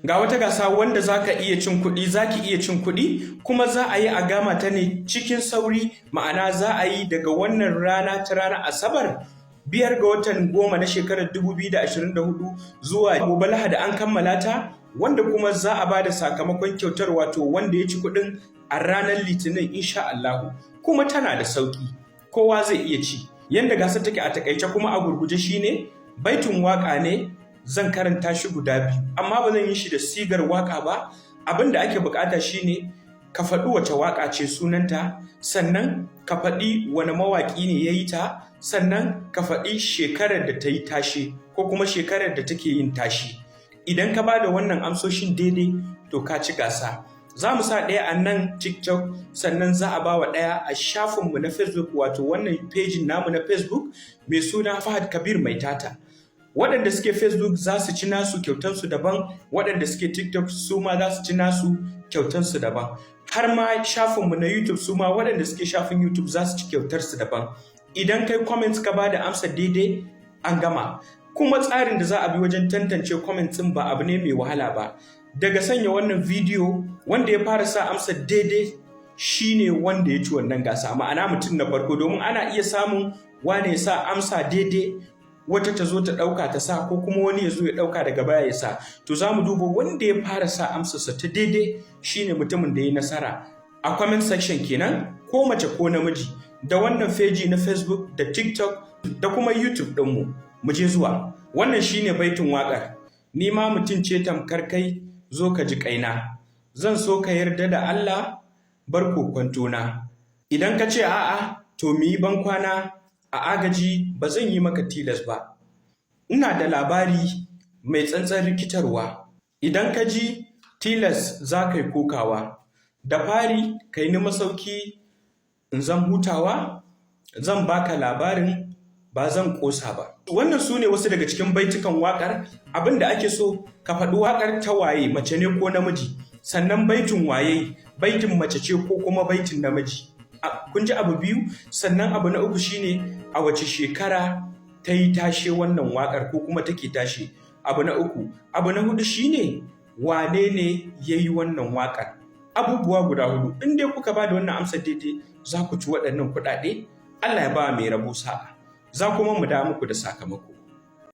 Ga wata gasa wanda za ka iya cin kuɗi, za ki iya cin kuɗi, kuma za a yi a gama ta ne cikin sauri. Ma'ana, za a yi daga wannan rana ta ranar Asabar, 5 ga watan 10 na shekarar 2024 zuwa gobe Lahadi an kammala ta, wanda kuma za a ba da sakamakon kyautar, wato wanda ya ci kuɗin, a ranar Litinin insha Allahu. Kuma tana da sauƙi, kowa zai iya ci. Yanda gasar take a takaice kuma a gurguje shine, baitin waka ne zan karanta shi guda biyu, amma ba zan yi shi da sigar waka ba. Abin da ake bukata shine ka faɗi wace waka ce, sunanta, sannan ka faɗi wani mawaƙi ne ya yi ta, sannan ka faɗi shekarar da ta yi tashe ko kuma shekarar da take yin tashi. Idan ka ba da wannan amsoshin daidai, to ka ci gasa. Za mu sa ɗaya a nan TikTok, sannan za a ba wa ɗaya a shafinmu na Facebook, wato wannan pejin namu na Facebook mai suna Fahad Kabir Mai Tata. Waɗanda suke Facebook za su ci nasu kyautansu daban, waɗanda suke TikTok su ma za su ci nasu kyautansu daban, har ma shafinmu na YouTube, su ma waɗanda suke shafin YouTube za su ci kyautarsu daban. Idan kai comments ka ba da amsa daidai, an gama. Kuma tsarin da za a bi wajen tantance comments ɗin ba abu ne mai wahala ba. Daga sanya wannan bidiyo, wanda ya fara sa amsa daidai shine wanda ya ci wannan gasa, ma'ana mutum na farko, domin ana iya samun wane ya sa amsa daidai, wata ta zo ta ɗauka ta sa, ko kuma wani ya zo ya ɗauka daga baya ya sa. To, za mu duba wanda ya fara sa amsarsa ta daidai, shine mutumin da ya nasara a comment section kenan, ko mace ko namiji, da wannan feji na Facebook da TikTok da kuma YouTube ɗinmu. Mu je zuwa. Wannan shine baitin waƙar: "Ni ma mutum ce tamkar kai, zo ka ji kaina. Zan so ka yarda da Allah, bar kokwantona. Idan ka ce a'a, to mu yi bankwana a agaji, ba zan yi maka tilas ba. Ina da labari mai tsantsan rikitarwa, idan ka ji tilas za ka yi kokawa. Da fari kai ni masauki in zan hutawa, zan baka labarin, ba zan ƙosa ba." Wannan su ne wasu daga cikin baitukan waƙar. Abin da ake so, ka faɗi waƙar ta waye, mace ne ko namiji, sannan baitin waye, baitin mace ce ko kuma baitin namiji. Kun ji abu biyu. Sannan abu na uku shine a wace shekara ta yi tashe wannan waƙar ko kuma take tashe. Abu na uku. Abu na hudu shine wane ne ya yi wannan waƙar. Abubuwa guda hudu. In dai kuka ba da wannan amsar daidai, za ku ci waɗannan kuɗaɗe. Allah ya ba mai rabo sa'a. Za kuma mu da muku da sakamako.